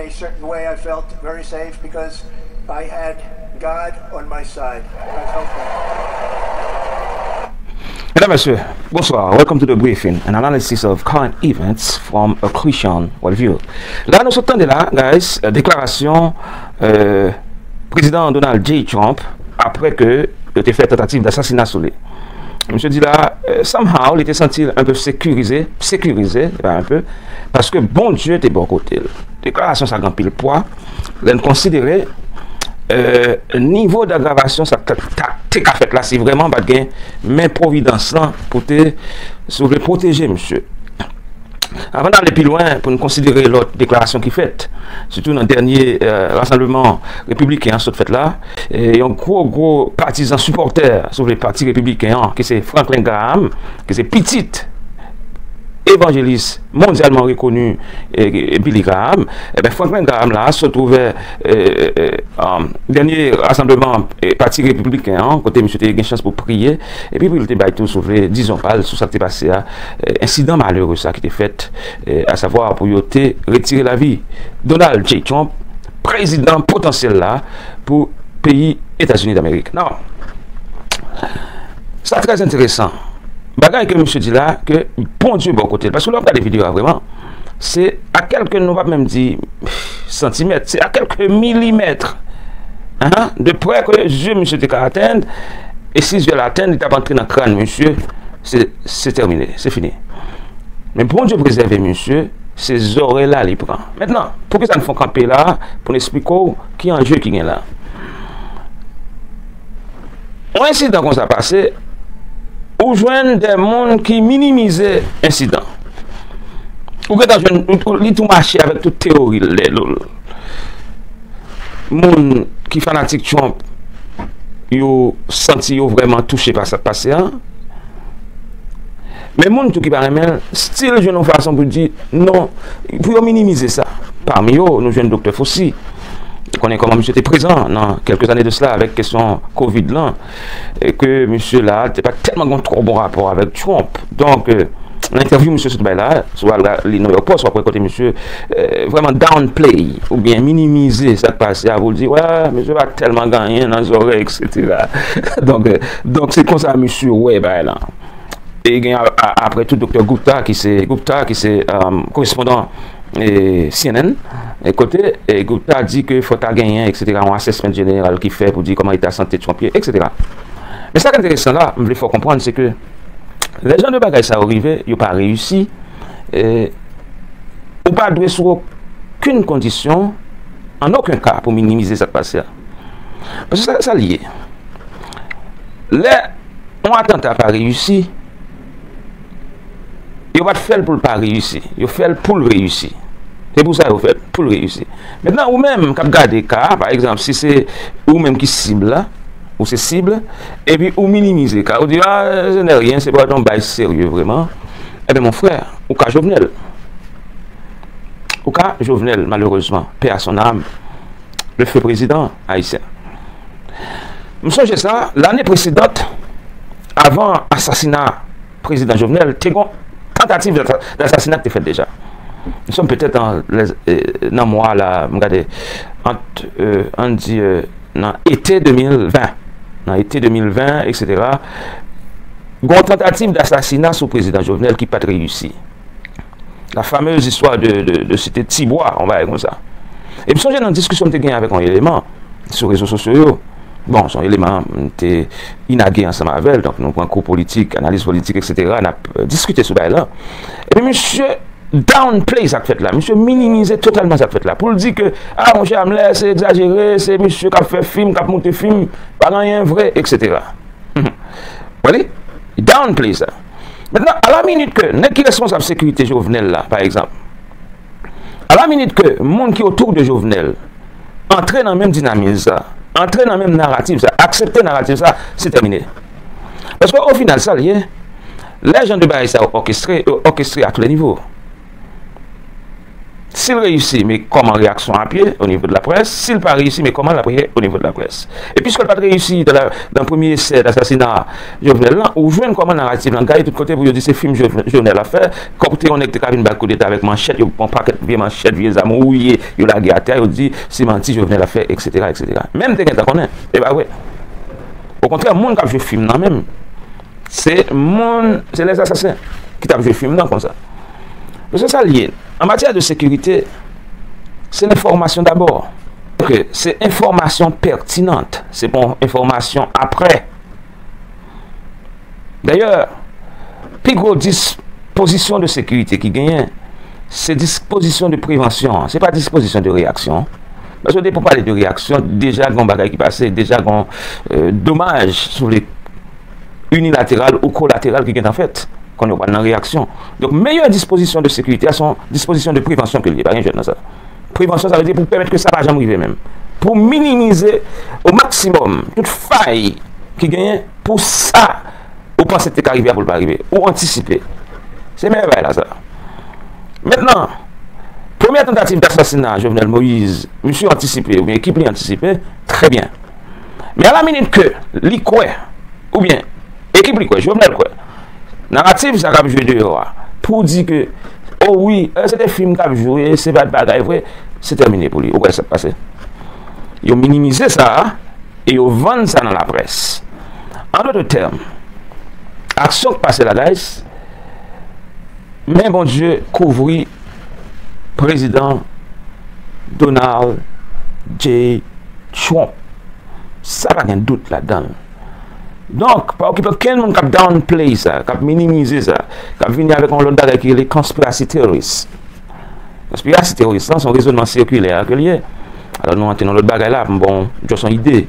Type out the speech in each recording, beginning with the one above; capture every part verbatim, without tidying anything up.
certain way, I felt very safe because I had God on my side. I felt that. Mesdames, Messieurs, bonsoir. Welcome to the briefing, an analysis of current events from a Christian worldview. La, nou sot tande la, guys, deklarasyon euh, Prezidan Donald J. Trump apre ke yo te fè tantativ dasasina sou li. Misye di la, euh, somehow, li te santi l un peu sécurisé, sécurisé, se pa un peu, paske Bondye te bò kote l. Deklarasyon sa gen anpil pwa, lè n konsidere euh, nivo dagravasyon sa ta, ta, te ka fèt la si vrèman pa t gen men Pwovidans lan pou te, si w vle, pwoteje misye. Avan n ale pi lwen pou n konsidere lòt deklarasyon ki fèt, sitou nan dènye euh, rasanbleman repibliken an sot fèt la, e yon gwo gwo patizan sipòtè, si w vle, pati repibliken an, ki se Franklin Graham, ki se pitit evanjelis mondyalman rekoni e, e Billy Graham, ebyen Franklin Graham la sot ouvè e, e, e, um, dènye rasanbleman e, Pati Repibliken an, kote misye te gen chans pou priye, epi pou li te bay tou, si w vle, dizon pa l sou sa k te pase a, e, ensidan malere sa ki te fèt, e, asavwa pou yo te retire lavi Donald J. Trump, prezidan potansyèl la pou peyi Etazini Damerik. Now, sa trè enteresan. Bagay ke misye di la, ke Bondye bò kote l. Paske lè w ap gade videyo a vrèman, se a kèlke, nou p ap menm di santimèt, se a kèlke milimèt, hein, de prè ke zye misye te ka atenn, e si zye l atenn, li t ap antre nan kràn misye, se, se tèmine, se fini. Men Bondye prezève misye, se zòrèy la li pran. Mentnan, poukisa n fè kanpe la pou n eksplike w ki anje ki gen la? Yon ensidan konsa pase, ou jwenn de moun ki minimize ensidan. Ou gentan jwenn, ou, ou, li tou mache avèk tout teyori l, lè l, moun ki fanatik Trump, yo santi yo vrèman touche pa sa k pase a. Men moun tou ki pa renmen l, still jwenn yon fason pou di non, pou yo minimize sa. Pami yo, nou jwenn Doktè Fauci. Ou konnen kòman misye te prezan nan kèlke zane de sila avèk kesyon kovid lan, e ke misye la te pa tèlman gen twò bon rapò avèk Trump. Donk, euh, nan entèvyou misye sot bay la, si w al li New York Post, w ap wè kote misye euh, vrèman downplay oubyen minimize sa k pase a pou l di, wè, misye pa tèlman gen anyen nan zòrèy, et cetera. Donk, euh, donk se konsa misye wè bagay la. E gen a- a- apre tou Doktè Gupta ki se Gupta ki se um, korespondan e, C N N, e, kote e, Gupta di ke fò ta genyen, et cetera, yon assessment jeneral ki fè pou di kòman eta sante Trump ye, et cetera. Men sa k enteresan la, m vle fè w konprann, se ke lè jan de bagay sa yo rive, yo pa reyisi, e, ou pa dwe sou okenn kondisyon, an okenn ka, pou minimize sa k pase a. Paske sa, sa l ye. Lè yon atanta pa reyisi, yo pa t fè l pou l pa reyisi. Yo fè l pou l reyisi. Se pou sa yo fè l, pou l reyisi. Mentnan, ou menm k ap gade ka a, pa egzanp, si se ou menm ki sib la, ou se sib, epi ou minimize ka, ou di, ah, se nè ryen, se pa yon bagay serye vrèman, ebyen, mon frè, ou ka Jovenel. Ou ka Jovenel, malerezman, paix à son âme, le feu président haïtien. M sonje sa, lane presedan, avan asasina prezidan Jovenel, te gen yon tantativ dasa- dasasina ki te fèt deja. Nou sòm petèt an, lè- e, nan mwa la, m gade, ant, e, ann di, e, nan ete de mil ven. Nan ete de mil ven, et cetera. Gen yon tantativ dasasina sou prezidan Jovenel ki pa t reyisi. La fameuse histoire de, de, de cité Tibwa, yon bagay konsa. E m sonje nan diskisyon m te genyen avèk yon eleman sou rezo sosyo yo. Bon, se yon eleman m te inage ansanm avè l, donk nou pran kou politik, analiz politik, et cetera, n ap euh, diskite sou bagay la. Epi misye downplay sa k fèt la, misye minimize totalman sa k fèt la, pou l di ke, ah, monchè, Amlè, se egzajere, se misye k ap fè fim, k ap moute fim, pa gen anyen vre, et cetera. Wè li? Li downplay sa. Mentnan, alaminit ke nèg ki responsab sekirite Jovenel la, pa egzanp, alaminit ke moun ki otou de Jovenel antre nan menm dinamik sa, antre nan menm naratif sa, aksepte naratif sa, se tèmine. Paske o final, sa l ye, lè jan de bagay sa yo òkestre, yo òkestre a tou lè nivo. Si l reyisi, men kòman reyaksyon ap ye o nivo de laprès? Si l pa reyisi, men kòman l ap ye o nivo de laprès? E piske l pa t reyisi dan la, dan premye esè d asasina Jovenel lan, ou jwenn kòman narativ lan gaye tout kote pou yo di se fim Jovenel ap fè, kòm te yon nèg te ka vin bay koudeta avèk manchèt, yo pran pakèt vye manchèt, vye zam wouye, yo lage atè, yo di se manti Jovenel ap fè, etsetera, etsetera. Men m te gentan konnen, e pa vre. Okontrè, moun k ap jwe fim nan menm, se moun, se lèzasasen ki t ap jwe fim nan konsa. Paske sa l ye, an matyè de sekirite, se lenfòmasyon dabò. Ke se enfòmasyon pètinan, se pa yon enfòmasyon aprè. Dayè, pi gwo dispozisyon de sekirite ki genyen, se dispozisyon de prevansyon an, se pa dispozisyon de reyaksyon. Paske depi w pale de reyaksyon, deja gen yon bagay ki pase, deja gen yon, euh, domaj, si w vle, inilateral ou kolateral ki gentan fèt. Kounye a w pral nan reyaksyon. Donk, meyè dispozisyon de sekirite a, se yon dispozisyon de prevansyon ke l ye, pa gen jwèt nan sa. Prevansyon, sa vle di pou pèmèt ke sa pa janm rive menm. Pou minimize o maksimòm tout fay ki genyen pou sa ou panse te ka rive a pou l pa rive. Ou antisipe. Se meyè bagay la sa. Mentnan, premyè tantativ d asasina Jovenel Moïse, misye antisipe, oubyen ekip li antisipe, trè byen. Men a la minit ke li kwè, oubyen ekip li kwè, Jovenel kwè, narativ sa k ap jwe deyò a, pou di ke, o wi, eh, se te fim k ap jwe, se pa t bagay vre, se tèmine pou li. Ou wè sa k pase. Yo minimize sa, e yo vann sa nan laprès. An dòt tèm, aksyon k pase la, guys, men Bondye kouvri prezidan Donald J. Trump. Sa pa gen dout ladan l. Donk, pa okipe okenn moun k ap downplay sa, k ap minimize sa, k ap vini avèk yon lòt bagay ki rele conspiracy theories. Conspiracy theories lan, se yon rezònman sikilè ke l ye. Alò, nou antre nan lòt bagay la, m bon, just yon ide.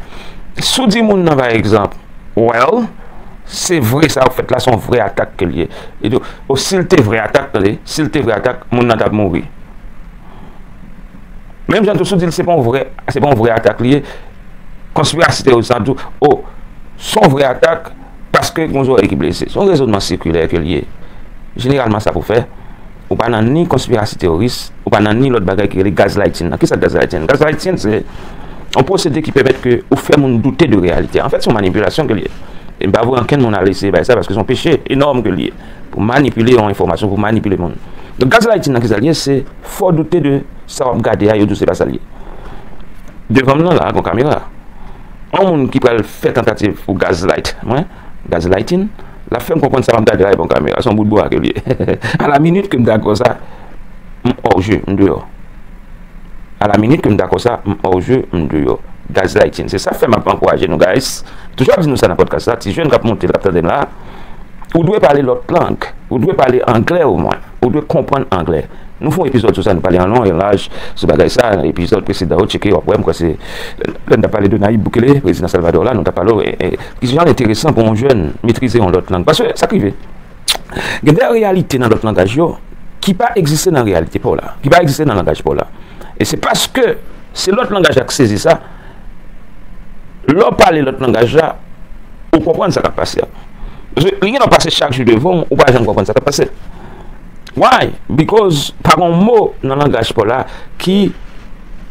Si w di moun nan, pa egzanp, well, se vre sa w fèt la, se yon vrè atak ke l ye. E tou, o, si l te vrè atak, tande, si l te vrè atak, moun nan t ap mouri. Menm jan tou, si w di l se pa yon vrè, se pa yon vrè atak li ye, konspirasyon teworis ap di w, o, se yon vrè atak, paske gen yon zòrèy ki blese. Se yon rezònman sikilè ke l ye. Jeneralman, sa pou fè, ou pa nan ni konspirasyon teworis, ou pa nan ni lòt bagay ki rele gaslighting nan. Kisa gaslighting? Gaslighting, se yon pwosedi ki pèmèt ke ou fè moun doute de reyalite. Anfèt, se yon manipilasyon ke l ye. E m pa vle ankenn moun al eseye bay sa, paske se yon peche enòm ke l ye. Pou manipile yon enfòmasyon, pou manipile moun. Donk, gaslighting nan, kisa l ye? Se fè w doute de sa w ap gade a, yo di w se pa sa l ye. Devan m nan la, gon kamera. Yon moun ki pral fè tantativ pou gaslight mwen, gaslighting, l ap fè m konprann sa m ap gade la, e pa yon kamera, se yon bout bwa ke l ye. A la minit ke m dakò sa, m hors jeu, m deyò. A la minit ke m dakò sa, m hors jeu, m deyò. Gaslighting. Se sa k fè m ap ankouraje nou, guys. Toujou ap di nou sa nan podcast la, ti jèn k ap monte, l ap tande m la. Ou dwe pale lòt lang. Ou dwe pale anglè omwen. Ou dwe konprann anglè. Nou fè yon epizòd sou sa, nou pale an lon e an laj sou bagay sa. Epizòd presedan yo, tcheke, w ap wè, m kwè se lè n t ap pale de Nayib Bukele, prezidan Salvadò la, nou t ap pale, e, e, ki jan l enteresan pou yon jèn metrize yon lòt lang. Paske sa k rive. Gen de reyalite nan lòt langaj yo ki pa egziste nan reyalite pa w la, ki pa egziste nan langaj pa w la. E se paske se lòt langaj la k sezi sa, lè w pale lòt langaj la, ou konprann sa k ap pase a. Paske li gen lè w pase chak jou devan w, ou pa janm konprann sa k ap pase. Why? Because pa gen yon mo nan langaj pa w la ki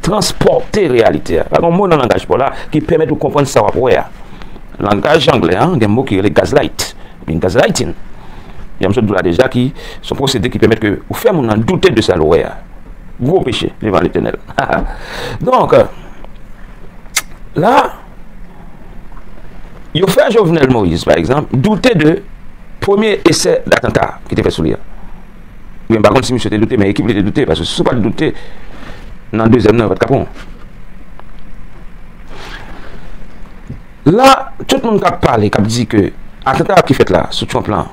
transpòte reyalite a. Pa gen yon mo nan langaj pa w la ki pèmèt ou konprann sa w ap wè a. Langaj anglè an, gen mo ki rele gaslight. Oubyen gaslighting. Jan m sot di w la deja, ki se yon pwosedi ki pèmèt ke ou fè moun nan doute de sa l wè a. Gwo peche devan Letènèl. Donk, la, yo fè Jovenel Moïse, pa egzanp, doute de premye esè datanta ki te fèt sou li a. Oubyen, m pa konn si misye te doute, men ekip li te doute, paske si w pa t doute, nan dezyèm nan, yo pa t ka pran w. La, tout moun k ap pale, k ap di ke atanta ki fèt la, sou Trump lan,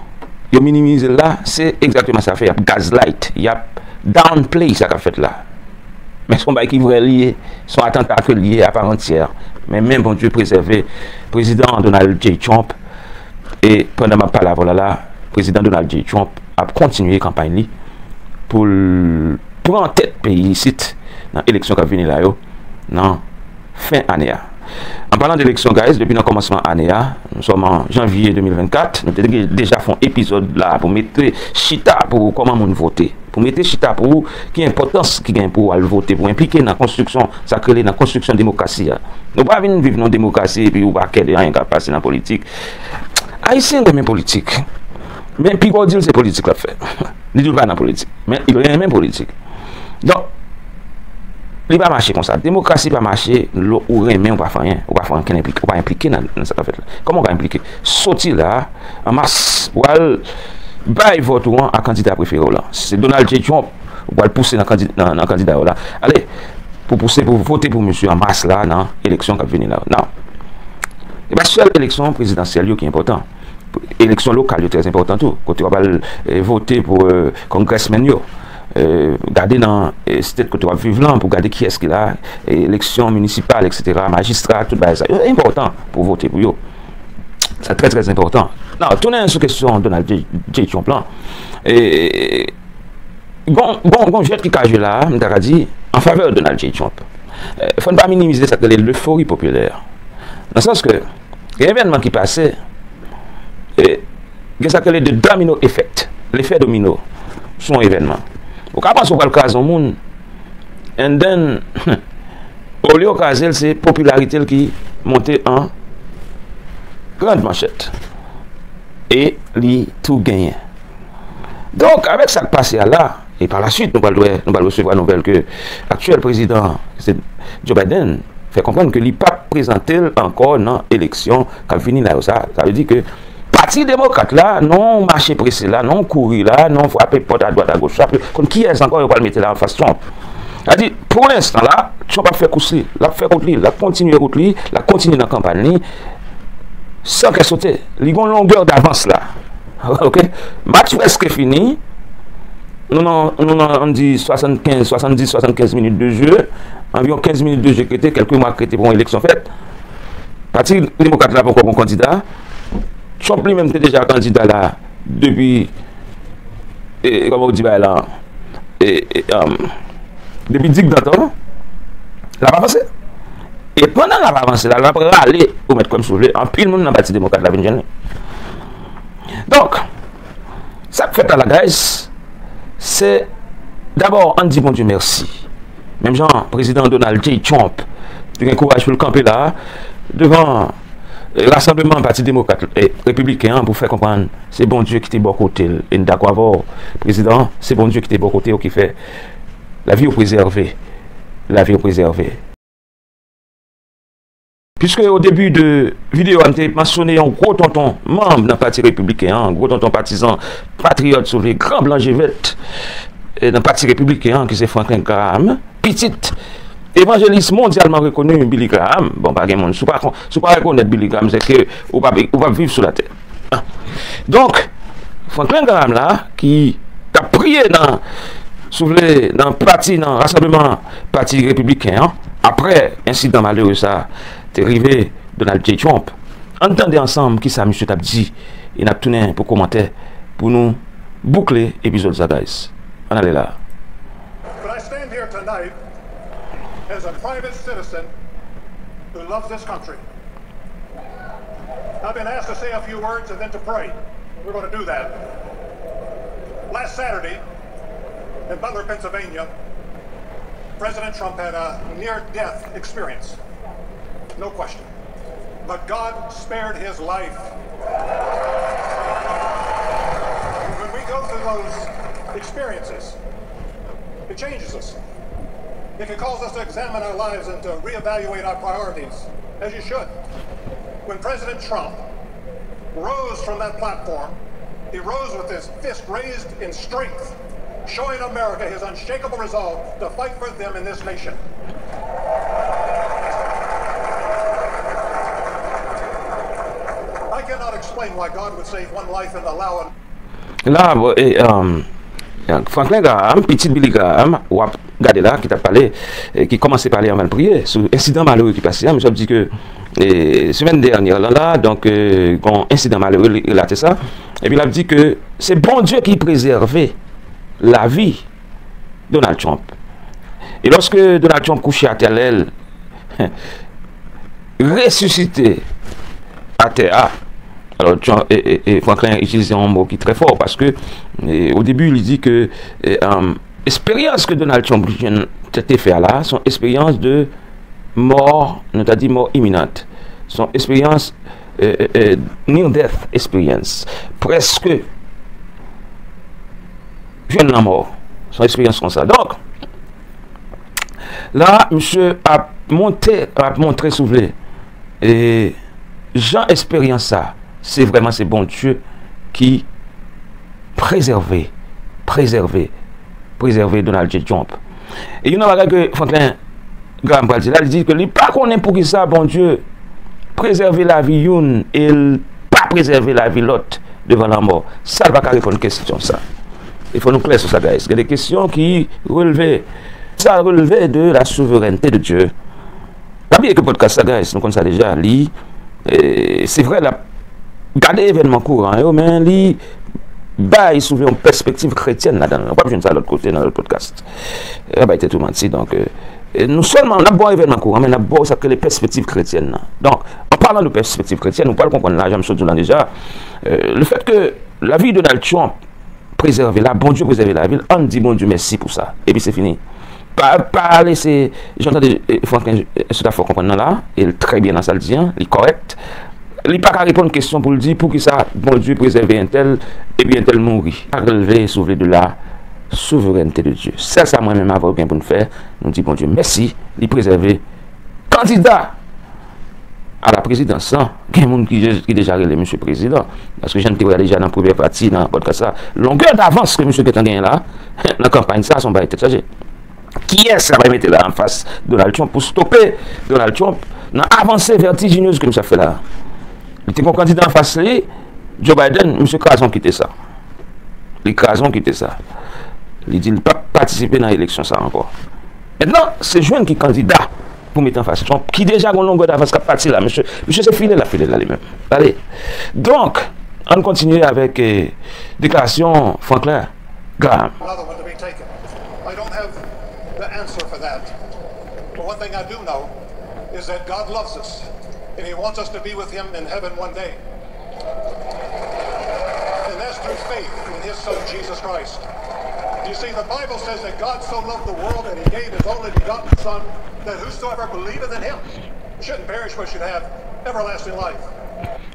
yo minimize l la, se egzakteman sa y ap fè, y ap gaslight, y ap downplay sa k ap fèt la. Men se yon bagay ki vrè li ye, se yon atanta ke li ye aparantyè. Men, men Bondye prezève prezidan Donald J. Trump, e pandan m ap pale avè w la, la, prezidan Donald J. Trump ap kontinye kanpay li pou l pran tèt peyi isit nan eleksyon k ap vini la yo, nan fen ane a. An palan de eleksyon, guys, depi nan kòmansman ane a, nou sòm an janvye de mil vennkat, nou te gen, deja fè yon epizòd la pou mete chita pou kòman moun vote. Pou mete chita pou ki enpòtans ki gen pou w al vote, pou w enplike nan konstriksyon, sa k rele nan konstriksyon demokrasi a. Nou pa vin viv nan demokrasi epi ou pa kè de anyen k ap pase nan politik. Ayisyen renmen politik. Men piga w di l se politik l ap fè. Li di w l pa nan politik. Men li renmen politik. Donk, li pa mache konsa. Demokrasi pa mache lè ou renmen, ou pa fè anyen, ou pa fè ankenn enplike, ou pa enplike nan, nan sa k ap fèt la. Kòman ou ka enplike? Soti la, an mas, ou al bay vòt ou an a kandida prefere w lan. Si se Donald J. Trump, ou pral pouse nan kandi-, nan, nan kandida yo la. Ale, pou pouse, pou vote pou misye an mas la nan eleksyon k ap vini la. Non. E pa sèl eleksyon prezidansyèl yo ki enpòtan. Eleksyon lokal yo trè enpòtan tou, kote w ap al, eh, vote pou, eh, congressmen yo. Eh, gade nan, eh, state kote w ap viv lan pou gade kiyès ki la, eh, eleksyon minisipal, et cetera, majistra, tout bagay sa yo enpòtan pou vote pou yo. Sa trè, trè enpòtan. Nan, tounen sou kesyon Donald J, J. Trump lan. Eh, gon, gon, gon jwèt ki ka jwe la, m ta ka di, an favè Donald J. Trump. Eh, fò n pa minimize sa k rele lefori popilè. Nan sans ke, gen evènman ki pase, e gen sa k rele de domino effect, lefè domino, sou yon evènman. Ou ka panse w pral kraze yon moun, and then, olye w kraze l, se popilarite l ki monte an grand manchèt. E li tou genyen. Donk, avèk sa k pase a la, e pa la suit, nou pral wè, nou pral resevwa nouvèl ke aktyèl prezidan, se Joe Biden, fè konprann ke li p ap prezante l ankò nan eleksyon k ap vini la yo. Sa, sa vle di ke Pati Demokrat la, nan yon mache prese la, nan yon kouri la, nan yon frape pòt adwat agoch, frape, konn kiyès ankò yo pral mete la anfas Trump. Sa di, pou lenstan la, Trump ap fè kous li, l ap fè kout li, l ap kontinye kout li, l ap kontinye nan kanpay li, san kè sote. Li gon longè davans la. Ok? Match prèske fini. Nou nan, nou nan, ann di swasannkenz, swasanndis, swasannkenz minit de jeu. Anviwon kenz minit de jeu k rete, kèlke mwa k rete pou yon eleksyon fèt. Pati Demokrat la poko gon kandida. Trump li menm te deja kandida la depi, e, e, kòman w di bagay la? E, e, um, depi digdantan, l ap avanse. E pandan l ap avanse la, l ap rale, ou mèt kwè m si w vle, anpil moun nan Pati Demokrat la vin jwenn li. Donk, sa k fèt la, la, guys, se dabò, ann di Bondye mèsi. Menm jan prezidan Donald J. Trump te gen kouraj pou l kanpe la, devan, eh, rasanbleman Pati Demokrat, eh, Repibliken an pou fè konprann se Bondye ki te bò kote l. E n dakò avè w, prezidan, se Bondye ki te bò kote w ki fè lavi w prezève. Lavi w prezève. Piske o debi de videyo a, m te mansyone yon gwo tonton manm nan Pati Repibliken an, gwo tonton patizan, patriyòt, si w vle, gran blan je vèt, eh, nan Pati Repibliken an, ki se Franklin Graham, pitit evanjelis mondyalman rekoni Billy Graham. Bon, pa gen moun, si w pa kon-, si w pa rekonèt Billy Graham, se ke ou p ap, ou p ap viv sou latè. Donk, Franklin Graham la, ki t ap priye nan, si w vle, nan pati, nan rasanbleman Pati Repibliken an, apre ensidan malere sa te rive Donald J. Trump, ann tande ansanm kisa misye t ap di, e n ap tounen pou kòmantè, pou nou boukle epizòd sa, guys. Ann ale la. But I stand here tonight as a private citizen who loves this country. I've been asked to say a few words and then to pray. We're going to do that. Last Saturday, in Butler, Pennsylvania, President Trump had a near-death experience. No question. But God spared his life. When we go through those experiences, it changes us. It can cause us to examine our lives and to reevaluate our priorities, as you should. When President Trump rose from that platform, he rose with his fist raised in strength, showing America his unshakable resolve to fight for them in this nation. I cannot explain why God would save one life and allow an La, bon, e, um, Franklin Graham, pitit Billy Graham, w ap gade la, ki t ap pale, e, ki kòmanse pale anvan l priye sou ensidan malere ki pase a. Misye ap di ke, e, semèn dènyè lan la, donk, e, gon ensidan malere, li relate sa. Epi l ap di ke se Bondye ki prezève lavi Donald Trump. E lòske Donald Trump kouche atè lè l, resisite atè a. Alò, John, e, e, e Franklin itilize yon mo ki trè fò, paske, e, au début, li di ke, e, um, esperyans ke Donald Trump jwenn te, te fè a la, se yon esperyans de mò, nou ta di mò iminant. Se yon esperyans, e, e, e, near death experience. Prèske jwenn lanmò. Se yon esperyans konsa. Donk, la, misye ap monte, ap montre, si w vle, e jan esperyans sa, se vrèman, se Bondye ki prezève, prezève, prezève Donald J. Trump. E youn nan bagay ke Franklin Graham pral di la, li di ke li pa konnen poukisa Bondye prezève lavi youn e l pa prezève lavi lòt devan lanmò. Sa, l pa ka reponn kesyon sa. E fò nou klè sou sa, guys. Gen de kesyon ki releve, sa releve de la souveraineté de Dieu. Pa bliye ke podcast sa, guys, nou konn sa deja, li, e, se vre, l ap gade evènman kouran yo, men li bay, si w vle, yon pèspektiv kretyèn ladan l. W ap jwenn sa lòt kote, nan lòt podcast. E, bay tèt ou manti, donk, e, e nou sèlman, n ap ba w evènman kouran, men n ap ba w sa k rele pèspektiv kretyèn nan. Donk, an palan de pèspektiv kretyèn, ou pral konprann la, jan m sot di w la deja, e, le fèt ke lavi Donald Trump prezève la, Bondye prezève lavi l, ann di Bondye mèsi pou sa. Epi se fini. Pa, pa lese, jan tande, e, Franklin, e, sot ap fè w konprann nan la, e l trè byen nan sa l di an, li kòrèk. Li pa ka reponn kesyon pou l di poukisa Bondye prezève entèl, epi entèl mouri. Sa releve, si w vle, de la souveraineté de Dieu. Sèl sa mwen menm avè w gen pou n fè, nou di Bondye mèsi, li prezève kandida a la prezidans lan, gen moun ki, ki deja rele misye prezidan. Paske jan n te wè deja nan premyè pati nan podcast la, longè davans ke misye gentan genyen la, nan kanpay sa, se yon bagay tèt chaje. Kiyès k ap mete la anfas Donald Trump pou stope Donald Trump nan avanse vètijinez ke misye ap fè la? Li te gen yon kandida anfas li, Joe Biden, misye kraze yon kite sa. Li kraze yon kite sa. Li di li p ap patisipe nan eleksyon sa ankò. Mentnan, se jwenn ki kandida pou mete anfas Trump, ki deja gen yon longè davans k ap pati la, mesye. Mesye, se file l ap file la li menm. Ale. Donk, ann kontinye avèk, eh, deklarasyon Franklin Graham. Another one to be taken. I don't have the answer for that. But one thing I do know is that God loves us, and He wants us to be with Him in heaven one day. And that's through faith in His Son, Jesus Christ. You see, the Bible says that God so loved the world that He gave His only begotten Son, that whosoever believeth in Him shouldn't perish but should have everlasting life.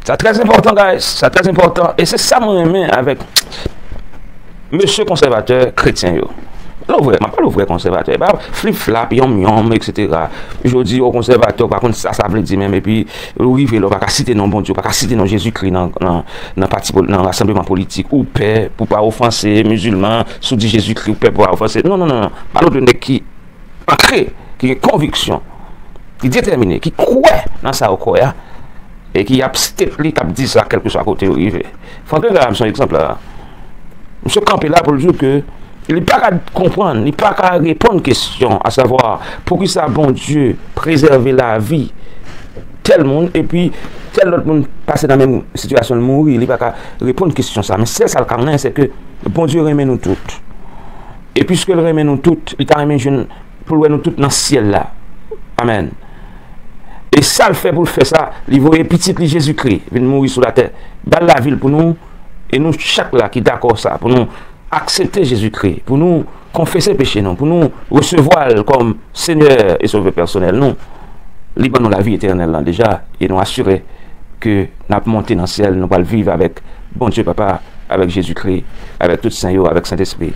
Sa trè enpòtan, guys. Sa trè enpòtan. E se sa mwen renmen avèk mesye konsèvatè kretyen yo. Pale vrè, m ap pale vrè konsèvatè. E pa flip flap, yonm yonm, et cetera. Jodi, yo konsèvatè, ou pa konn sa sa vle di menm. Epi, ou rive la, ou pa ka site non Bondye, ou pa ka site non Jezikri nan, nan, nan pati poli-, nan rasanbleman politik. Ou pè pou pa ofanse mizilman, si w di Jezikri, ou pè pou pa ofanse. Non, non, non, non. Pale de nèg ki ankre, ki gen konviksyon, ki detèmine, ki kwè nan sa yo kwè a, e ki ap state li, k ap di sa kèlkeswa kote yo rive. Franklin Graham se yon egzanp la. Misye kanpe la pou l di w ke li pa ka konprann, li pa ka reponn kesyon, asavwa, poukisa Bondye prezève lavi tèl moun, epi tèl lòt moun pase nan menm sitiyasyon, l mouri, li pa ka reponn kesyon sa. Men sèl sa l ka konnen, se ke Bondye renmen nou tout. E piske l renmen nou tout, li ta renmen jwenn pou l wè nou tout nan syèl la. Amèn. E sa l fè pou l fè sa, li voye pitit li Jezikri vin mouri sou latè, ba l lavi l pou nou, e nou chak la ki dakò sa, pou nou aksepte Jezikri, pou nou konfese peche nou, pou nou resevwa l kòm Senyè e Sovè pèsonèl nou, li ban nou lavi etènèl lan deja, e nou asire ke n ap monte nan syèl, nou pral viv avèk Bondye Papa, avèk Jezikri, avèk tout sen yo, avèk Sentespri.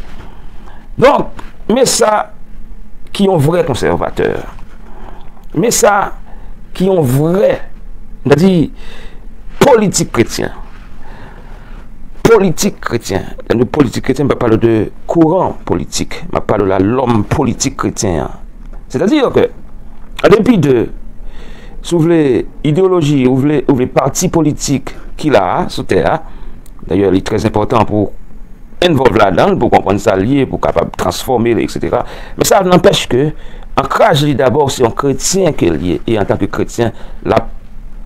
Donk, men sa ki yon vrè konsèvatè. Men sa ki yon vrè, m ta di, politik kretyen. Politik kretyen. Lè nou politik kretyen, m pa pale de kouran politik. M ap pale la lòm politik kretyen an. Sètadi ke, an depi de, si w vle, ideyoloji, ou vle, ou vle pati politik ki la a, sou tè a, dayè, li trè enpòtan pou involve ladan l, pou konprann sa l ye, pou kapab transfòme l, et cetera. Men sa nanpèch ke, ankraj li dabò, se yon kretyen ke l ye, e antanke kretyen, l ap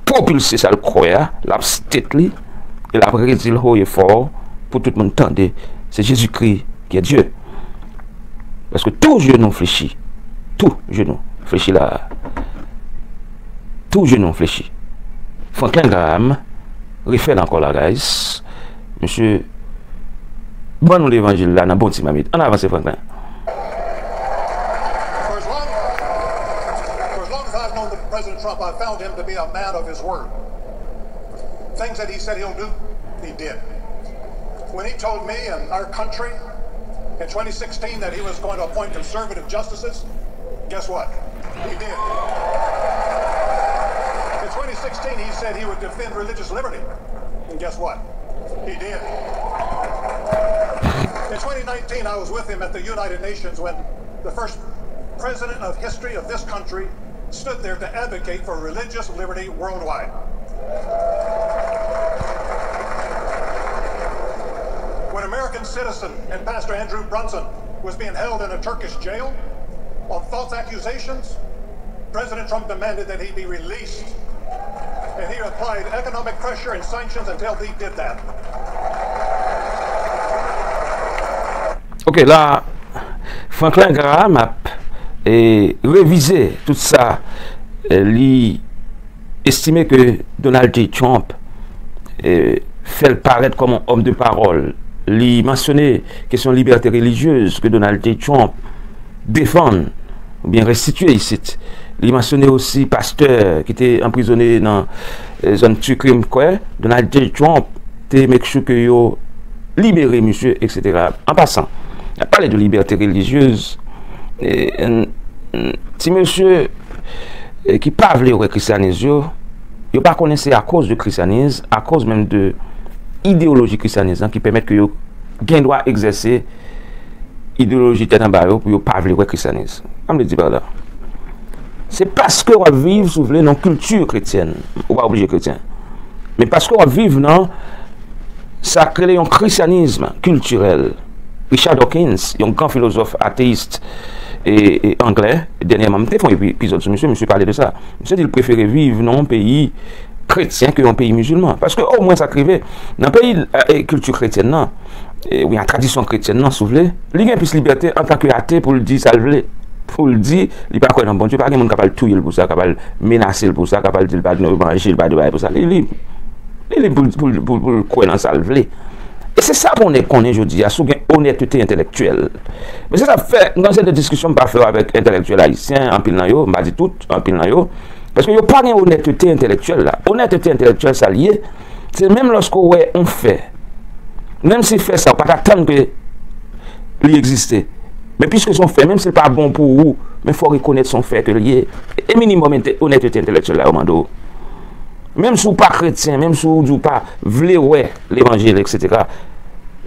pwopilse sa l kwè a, l ap state li, e l ap redi l haut et fort pou tout moun tande, se Jezikri ki est Dieu. Paske tout genou flechi, tout genou flechi la. Tout jenou flechi. Franklin Graham refè l ankò la, guys. Misye ban nou levanjil la nan bon ti mamit. Ann avanse, Franklin. For as long, for as long as I've known President Trump, I've found him to be a man of his word. Things that he said he'll do, he did. When he told me and our country in twenty sixteen that he was going to appoint conservative justices, guess what? He did. In twenty sixteen, he said he would defend religious liberty. And guess what? He did. In twenty nineteen, I was with him at the United Nations when the first president of history of this country stood there to advocate for religious liberty worldwide. When American citizen and Pastor Andrew Brunson was being held in a Turkish jail on false accusations, President Trump demanded that he be released, and he applied economic pressure and sanctions until he did that. Ok, la, Franklin Graham ap e, revize tout sa e, li estime ke Donald J. Trump e, fè l parèt kòm yon òm de pawòl. Li mansyone kesyon libète relijyez ke Donald J. Trump defann oubyen restitye isit. Li mansyone osi pastè ki te anprizone nan e, zòn Tikrim kwè Donald J. Trump te make sure ke yo libere misye, etsetera. An pasan, n ap pale de libète relijyez. E, n- n- ti mesye e, ki pa vle wè kristyanis yo, yo pa konnen se akoz de kristyanis, akoz menm de ideyoloji kristyanis lan ki pèmèt ke yo gen dwa egzèse ideyoloji tèt anba yo pou yo pa vle wè kristyanis. Sa m vle di pa la, se paske w ap viv, si w vle, nan kilti kretyèn, ou pa oblije kretyen, men paske w ap viv nan sa k rele yon kristyanis kiltirèl. Richard Dawkins, yon gran filozòf ateyis e, e anglè, dènyèman, m te fè yon epi- epizòd sou misye, misye pale de sa. Misye di l prefere viv nan yon peyi kretyen ke yon peyi mizilman. Paske omwen sa k rive, nan peyi e, kilti kretyèn nan, e, oubyen tradisyon kretyèn nan, si w vle, li gen plis libète antanke ate pou l di sa l vle. Pou l di li pa kwè nan Bondye, pa gen moun k ap al touye l pou sa, k ap al menase l pou sa, k ap al di l pa de levanjil, pa de bagay pou sa. Li lib. Li lib pou l- pou l- pou l- pou l kwè nan sa l vle. E se sa pou nèg konnen jodi a, si w gen onètete entèlektyèl. Men se sa k fè, nan sèten diskisyon m pa fè yo avèk entèlektyèl ayisyen, anpil nan yo, m pa di tout, anpil nan yo, paske yo pa gen onètete entèlektyèl la. Onètete entèlektyèl sa l ye, se menm lòske w wè yon fè, menm si fè sa, ou pa t atann ke li egziste. Men piske se yon fè, menm si l pa bon pou ou, men fò w rekonèt se yon fè ke l ye. E minimòm ente- onètete entèlektyèl la yo mande w. Menm si w pa kretyen, menm si w di w pa vle wè levanjil, etsetera.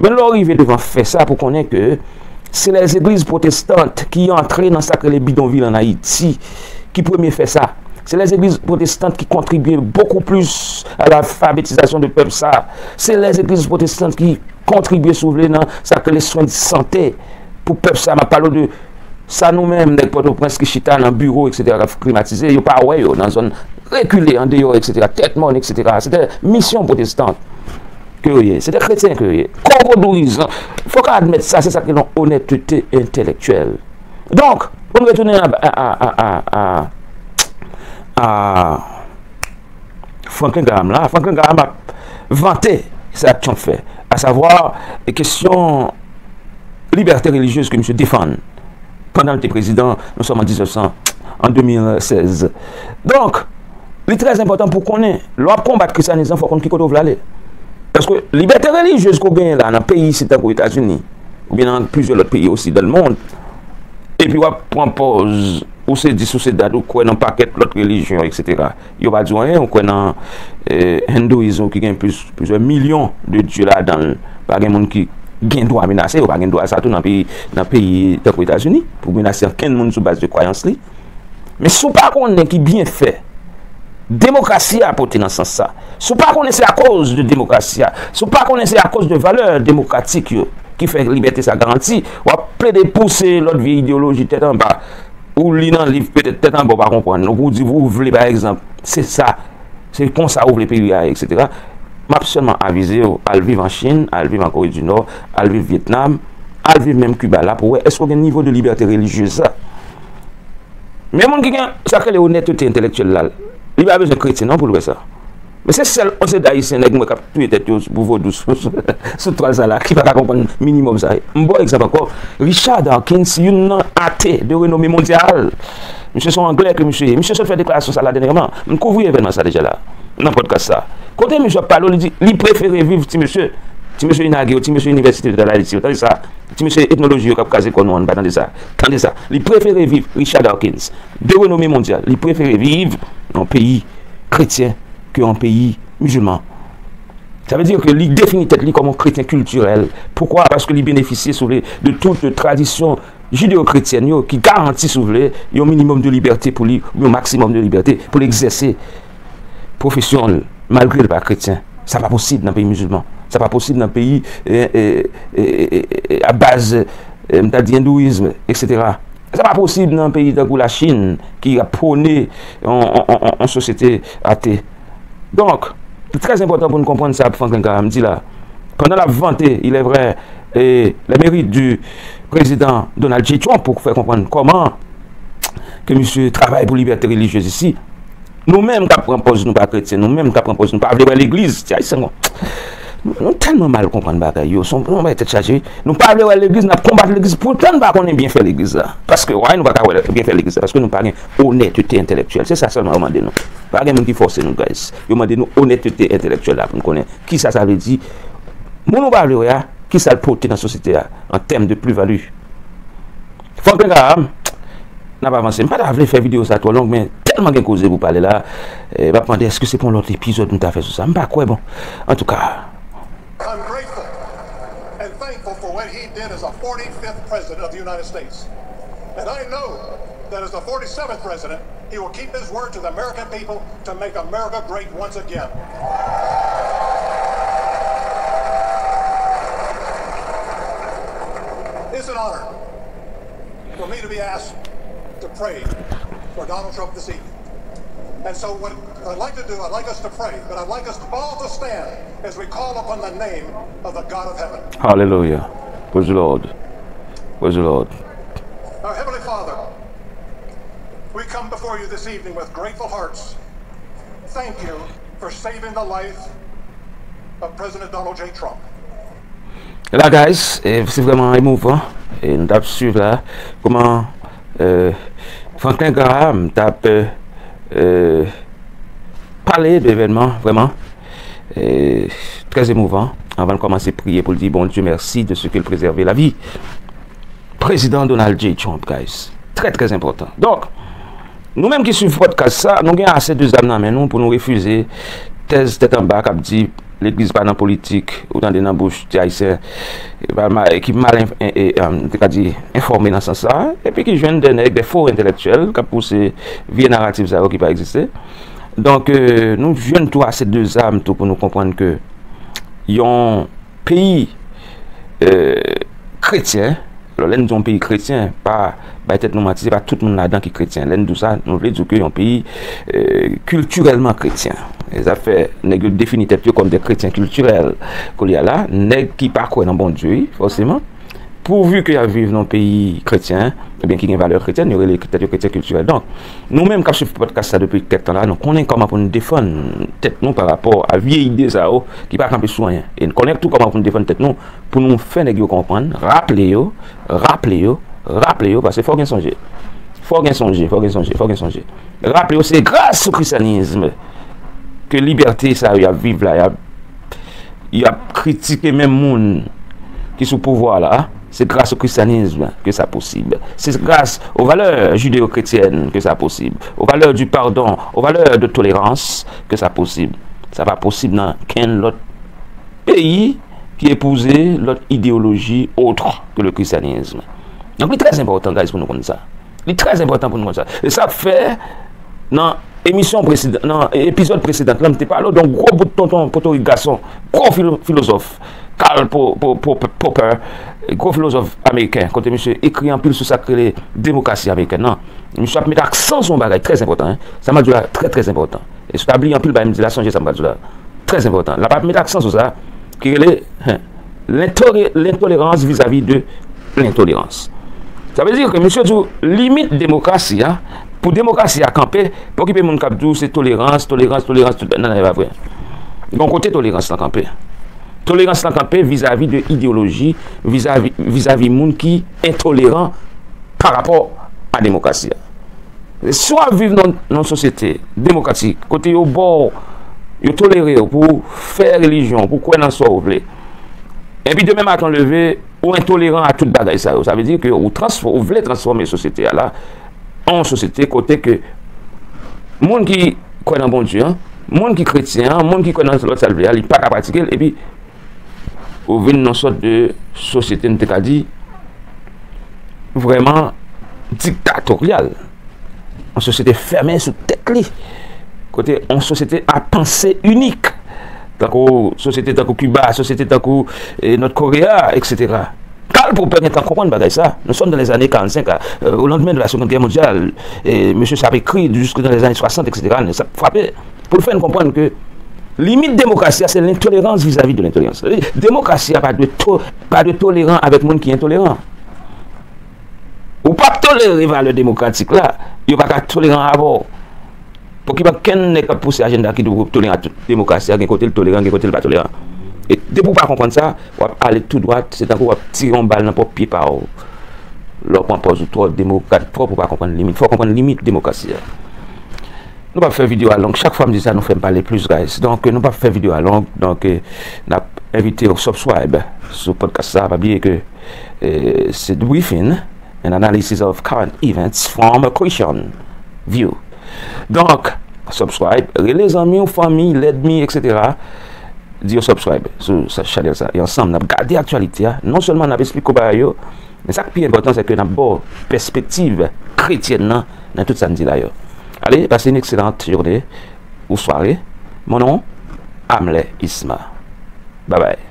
Men lè w rive devan fè sa pou konnen ke se lèzegliz pwotestant ki antre nan sa k rele bidonvil ann Ayiti ki premye fè sa. Se lèzegliz pwotestant ki kontribye bokou plis a lalfabetizasyon de pèp sa. Se lèzegliz pwotestant ki kontribye, si w vle, nan sa k rele swen de sante pou pèp sa. M ap pale w de sa nou menm, nèg Pòtoprens ki chita nan biwo, etsetera, k ap klimatize, yo pa wè yo nan zòn rekile, andeyò, etsetera, tèt mòn, etsetera. Se de misyon pwotestan ke yo ye, se de kretyen ke yo ye. Kòkòdourizan, fòk a admèt sa, se sa k rele yon onètete entèlektyèl. Donk, pou n retounen a, a, a, a, a, a Franklin Graham la, Franklin Graham ap vante sa Trump fè, asavwa kesyon libète relijyez ke misye defann pandan l te prezidan, nou sòm an diznèf san, an de mil sèz. Donk, li trè enpòtan pou w konnen, lè w ap konbat kristyanis lan, fò w konn ki kote w vle ale. Paske libète relijyez ke w genyen la nan peyi isit tankou Etazini, oubyen nan plizyè lòt peyi osi dans le monde, epi w ap pran pòz ou se dis, ou se dat, ou kwè nan pakèt lòt relijyon, etsetera. Yo pa di w anyen, ou kwè nan eh, hindouyizm ki gen plis, plizyè milyon de dye ladan l. Pa gen moun ki gen dwa menase yo, pa gen dwa sa tou nan peyi, nan peyi tankou Etazini, pou menase ankenn moun sou baz de kwayans li. Men si w pa konnen ki byenfè demokrasi a pote nan sans sa, si w pa konnen se akoz de demokrasi a, si w pa konnen se akoz de valè demokratik yo ki fè libète sa garanti, w ap plede pouse lòt vye ideyoloji tèt anba, ou li nan liv petèt tèt anba w pa konprann, ou di ou vle pa egzanp, se sa, se konsa ou vle peyi a, etsetera. M ap sèlman avize w, al viv an Chin, al viv an Kore di Nò, al viv Vyetnam, al viv menm Kiba la pou w wè èske w gen nivo de libète relijyez sa. Men moun ki gen sa k rele onètete entèlektyèl la, Li pa bezwen kretyen non pou l wè sa. Men se sèl yon seri d Ayisyen nèg m wè k ap touye tèt yo pou vodou sou, sou, sou twal sa la ki pa ka konprann minimòm sa. M ba w egzanp ankò, Richard Dawkins, youn nan ate de renome mondyal. Misye se yon Anglè ke misye ye. Misye sot fè deklarasyon sa la dènyèman. M kouvri evènman sa deja la, nan podcast sa. Kote misye ap pale, li di li prefere viv ti mesye, ti mesye inage yo, ti mesye inivèsite de Ayiti yo. Tande sa. Ti mesye etnoloji yo k ap kraze kò nou an, n pa tande sa. Tande sa. Li prefere viv, Richard Dawkins, de renome mondyal, li prefere viv nan yon peyi kretyen ke yon peyi mizilman. Sa vle di ke li defini tèt li kòm yon kretyen kiltirèl. Poukwa? Paske li benefisye, si w vle, de tout tradisyon jideyo-kretyèn yo ki garanti, si w vle, yon minimòm de libète pou li, yon maksimòm de libète pou l egzèse pwofesyon l, malgre l pa kretyen. Sa pa posib nan peyi mizilman. Sa pa posib nan peyi, e, e, e, e, e, a baz, e, m ta di endouyizm, etsetera. Sa pa posib nan peyi tankou Lachin, ki ap pwone yon, yon, yon, yon, yon sosyete ate. Donk, li trè enpòtan pou n konprann sa Franklin Graham di la. Pandan l ap vante, il est vrai, e, les mérites du président Donald J. Trump pou fè konprann kòman ke misye travay pou libète relijyez isi, nou menm k ap pran pòz nou pa kretyen, nou menm k ap pran pòz nou pa vle wè legliz, ti Ayisyen, bon, nou, nou tèlman mal konprann bagay yo, se yon, yon bagay tèt chaje, wi. Nou pa vle wè legliz, n ap konbat legliz, poutan n pa konnen byen fè legliz la. Paske, why nou pa ka wè byen fè legliz la? Paske nou pa gen onètete entèlektyèl. Se sa sèlman yo mande nou. Pa gen moun ki fòse nou, guys. Yo mande nou onètete entèlektyèl la pou n konnen kisa sa vle di. Moun ou pa vle wè a, kisa l pote nan sosyete a, an tèm de pli vali. Franklin Graham, n ap avanse. M pa ta vle fè videyo sa twò long, men tèlman gen koze pou pale la, e, m ap mande èske se pou yon lòt epizòd m ta fè sou sa. M pa kwè, bon. Antouka. I'm grateful and thankful for what he did as a forty-fifth president of the United States. And I know that as the forty-seventh president, he will keep his word to the American people to make America great once again. It's an honor for me to be asked to pray for Donald Trump this evening. And so what I'd like to do, I'd like us to pray, but I'd like us all to stand as we call upon the name of the God of heaven. Hallelujah. Praise the Lord. Praise the Lord. Our Heavenly Father, we come before you this evening with grateful hearts. Thank you for saving the life of President Donald J. Trump. La, guys, e, se vrèman emouvan. E, nou t ap swiv la kòman, e, Franklin Graham t ap, e, e, pale de evènman vrèman, e, trè emouvan. Anvan l kòmanse priye pou l di Bondye mèsi de ce qu'il préserve la vie. Prezidan Donald J. Trump, guys. Trè, trè enpòtan. Donk, nou menm ki swiv podcast sa, nou gen ase de zam nan men nou pou nou refize tèz tèt anba k ap di legliz pa nan politik, ou tande nan bouch ti Ayisyen, e, pa ma-, ki mal en-, en-, e, e, te ka di, enfòme nan sans sa, epi ki jwenn de nèg, de fo entèlektyèl, k ap pouse vye naratif sa yo ki pa egziste. Donk, e, nou jwenn tou ase de zam tou pou nou konprann ke yon peyi, e, kretyen, alò, lè n di yon peyi kretyen, pa bay tèt nou manti, se pa tout moun ladan ki kretyen. Lè n di w sa, nou vle di w ke yon peyi, e, kiltirèlman kretyen. E sa fè nèg yo defini tèt yo kòm de kretyen kiltirèl. Kounye a la, nèg ki pa kwè nan Bondye, wi, fòseman, pouvi ke y ap viv nan yon peyi kretyen, ebyen ki gen valè kretyèn, yo rele tèt yo kretyen kiltirèl. Donk, nou menm k ap swiv podcast sa depi kèk tan la, nou konnen kòman pou n defann tèt nou pa rapò a vye ide sa yo ki pa kanpe sou anyen. E n konnen tou kòman pou n defann tèt nou, pou nou fè nèg yo konprann, raple yo, raple yo, raple yo, paske fò gen sonje. Fò gen sonje, fò gen sonje, fò gen sonje. Raple yo, se gras o kristyanis ke libète sa yo y ap viv la, y ap, y ap kritike menm moun ki sou pouvwa la. Se gras o kristyanis ke sa posib. Se gras o valè jideyo-kretyèn ke sa posib. O valè di padon, o valè de tolerans ke sa posib. Sa pa posib nan kenn lòt peyi ki epouze lòt ideyoloji otre ke le christianisme. Donk, li trè enpòtan, guys, pou nou konn sa. Li trè enpòtan pou nou konn sa. E sa fè, nan emisyon presedan, nan epizòd presedan la, m te pale w de yon gwo bout tonton potorik gason, gwo filo-, filozòf, Karl Po-, Po-, Po-, Popper, gwo filozòf ameriken, kote misye ekri anpil sou sa k rele demokrasi amerikèn nan. Misye ap met aksan sou yon bagay trè enpòtan, en. Sa m ap di w la, trè, trè enpòtan. E si w ta bliye anpil bagay m di la, sonje sa m pral di w la. Trè enpòtan. L ap met aksan sou sa, ki rele, hen, lentore-, lentolerans vizavi de lentolerans. Sa vle di ke misye di w, limit demokrasi a, Pou demokrasi a kanpe, pa okipe moun k ap di w se tolerans, tolerans, tolerans, tout, non, non, e pa vre. Gen yon kote tolerans lan kanpe. Tolerans lan kanpe vizavi de ideyoloji, vizavi, vizavi moun ki entoleran pa rapò a demokrasi a. Si w ap viv nan, nan yon sosyete demokratik, kote yo ba w, yo tolere w pou w fè relijyon, pou w kwè nan sa w vle, epi demen maten w leve, ou entoleran a tout bagay sa yo. Sa vle di ke ou transfò-, ou vle transfòme sosyete a la an yon sosyete kote ke moun ki kwè nan Bondye an, moun ki kretyen an, moun ki kwè nan lòt sa l vle a, li pa ka pratike l, epi ou vin nan sòt de sosyete, nou te ka di, vrèman diktatoryal. Yon sosyete fèmen sou tèt li. Kote yon sosyete a panse inik. Tankou sosyete tankou Kiba, sosyete tankou, eh, Nòt Korea, et cetera. Karl Popper gentan konprann bagay sa. Nous sommes dans les années quarante-cinq, euh, au lendemain de la Seconde Guerre mondiale. Et monsieur Saab écrit jusque dans les années soixante, et cetera. Sa frape pou l fè n konprann ke limit demokrasi a, se lentolerans vizavi de lentolerans. Sa vle di, demokrasi a pa dwe to-, pa dwe toleran avèk moun ki entoleran. Ou p ap tolere valè demokratik la, yo pa ka toleran avè w. Pou ki pa kenn nèg k ap pouse ajanda ki dwe toleran tout demokrasi a, gen kote l toleran, gen kote l pa toleran. E depi w pa konprann sa, w ap ale tou dwat, se tankou w ap tire yon bal nan pwòp pye pa w. Lè w pran pòz ou twò demokrat twòp, ou pa konprann limit. Fò w konprann limit demokrasi a. Nou p ap fè videyo a long. Chak fwa m di sa, nou fè m pale plis, guys. Donk, nou p ap fè videyo a long. Donk, eh, n ap envite w subscribe sou podcast sa. Pa bliye ke, eh, se The Briefing, an analysis of current events from a Christian view. Donk, subscribe, rele zanmi w, fanmi, lènmi, et cetera. Di yo subscribe sou sa, chanèl sa. E ansanm, n ap gade aktyalite a. Non sèlman n ap esplike w bagay yo, men sa k pi enpòtan, se ke n ap ba w pèspektiv kretyèn nan, nan tout sa n di la yo. Ale, pase yon ekselant jounen ou sware. Mon non, Amlè Isma. Bye bye.